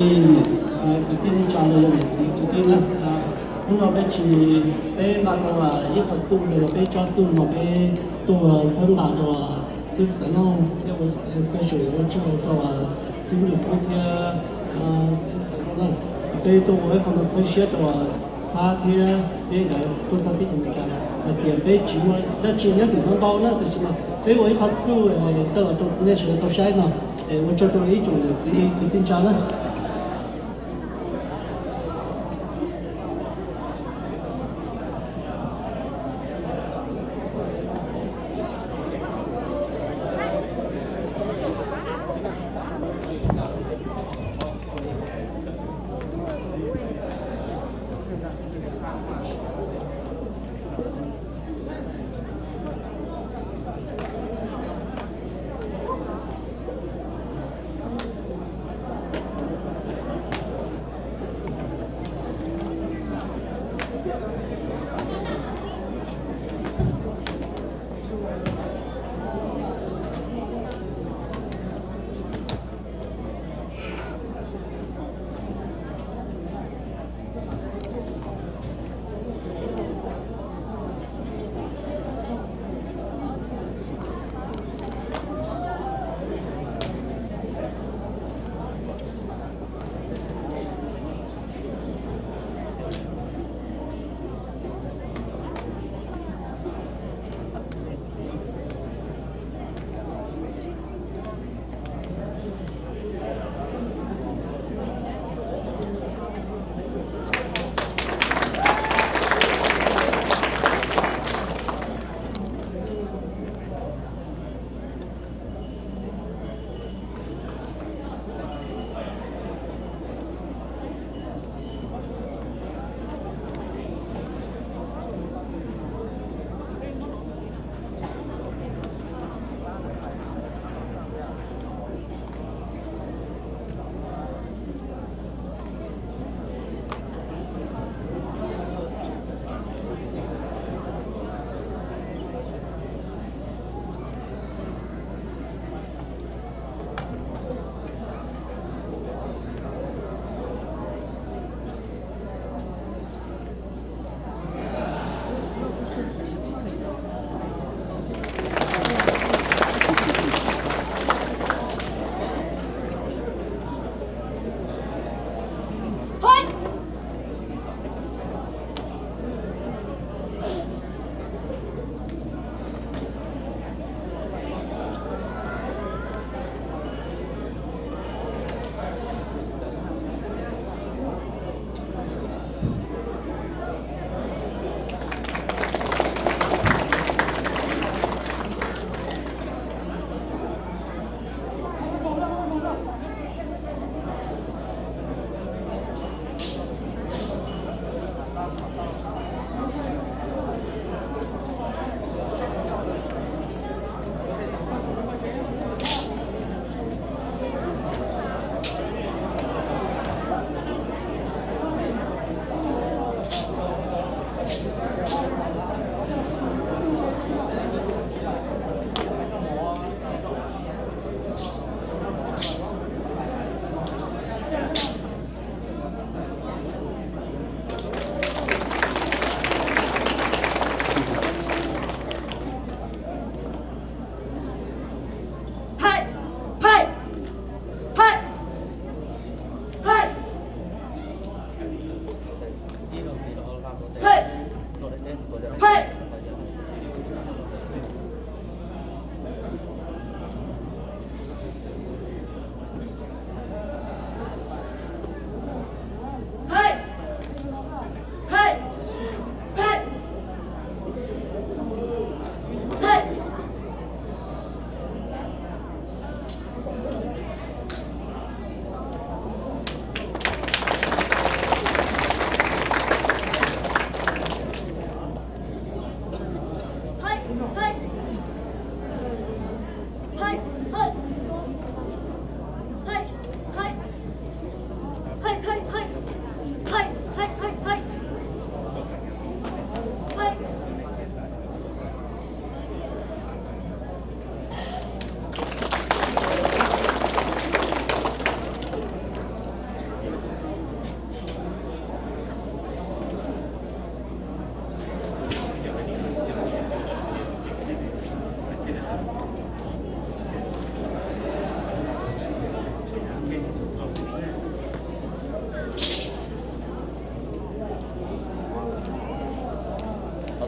Niam, kwv tij neej tsa los yog niam txiv kwv tij na, hnub no peb tsis, peb nqa tau ib qho txuj los yog peb tsob txuj no peb tuaj txhawb nqa rau xib hwb Xaiv Lauj thiab ua special ua tsaug rau xib hwb Lis Kub thiab xib hwb Xaiv Lauj na. Peb tuaj ua ib qho no txhawb siab rau Xab thiab Txiab nkawd tuaj txog teb chaws Amelikas hais tias peb tsis muaj dab tsi nyob tim no ntau na, tiam sis mas peb ua ib qho txuj coj los rau nej sawv daws tau saib no. Es ua tsaug rau ib tsoom niam txiv kwv tij neej tsa na.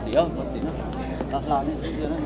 Txiv, txiv na, hla hla nej xwb tiag na.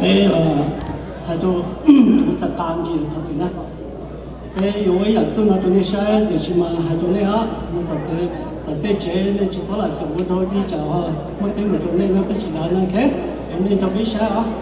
Peb hais rau, kuv txhais qa ntsis thov txim na. Peb yuav ua ib yam txuj no rau nej saib, tiam sis mas hais rau nej os, mus txog tom tej tsev nej tsis txhob lam xyaum ua rau li cas, muaj teeb meem rau nej no peb tsis lav no, ok? Es nej nrog peb saib os.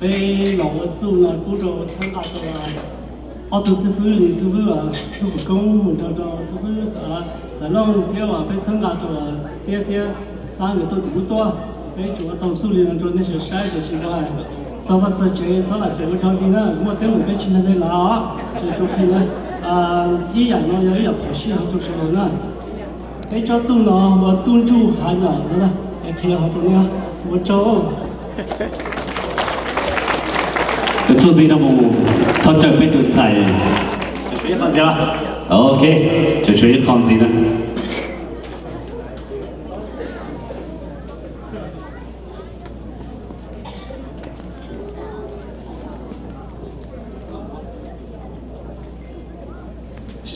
Peb los ua txuj no pub rau txhawb nqa rau ob tug xib fwb Lis xib fwb, tug koob mus nrog rau xib fwb Xaiv Looj thiab uas peb txhawb nqa rau Txiab thiab Xab nkawd tuaj tim ub tuaj. Peb tsuas ua tau txuj li no rau nej sawv saib, tiam sis txog vaj txog tsev txhob lam xyuas ua dog dig na, muaj teeb meem peb tsis nrog nej lav os, tsuas tsuas phim na. Ib yam no yog ib yam phom sij hawm rau sawv daws na. Peb tsob txuj no ua tub ntsuj hav yom no, es qhia hauv rau nej, ua tsaug. Txuj ntxiv no mus thov caw peb tus ntxhais. Ok, tseem tshuav ib qho ntxiv na.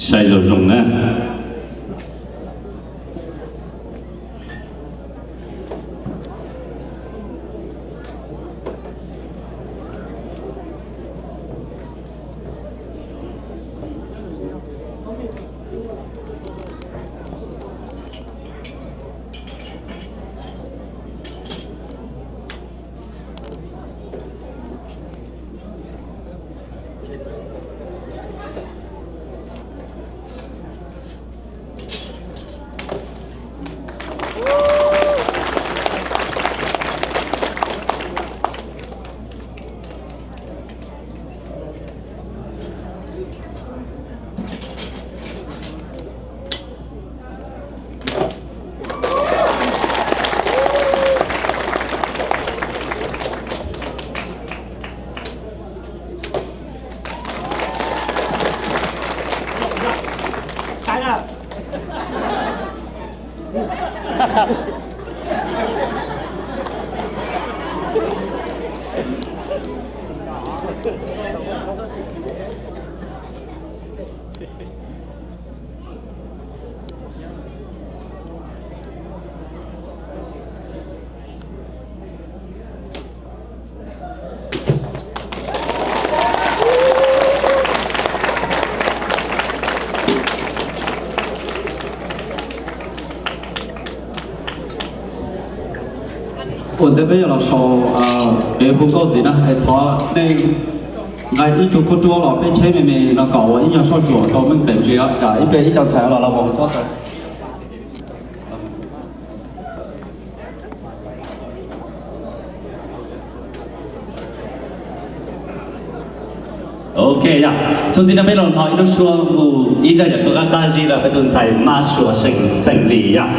Saib zoo zoo na. Ua ntej peb yuav los sau kev hu nkauj ntxiv na, es thov nej nqa ib tug khaub ruab los peb cheb me me no kom ua ib nyuag soj tsuam rau Meej Peem ntsis, kam ib pliag ib co ntxhais los los vau tob tau. Ok, yog txuas ntxiv no peb los hnov ib lub suab hu ib zaj yam suab qab qab zib rau peb tus ntxhais Mab Suav Xeem Lis yog.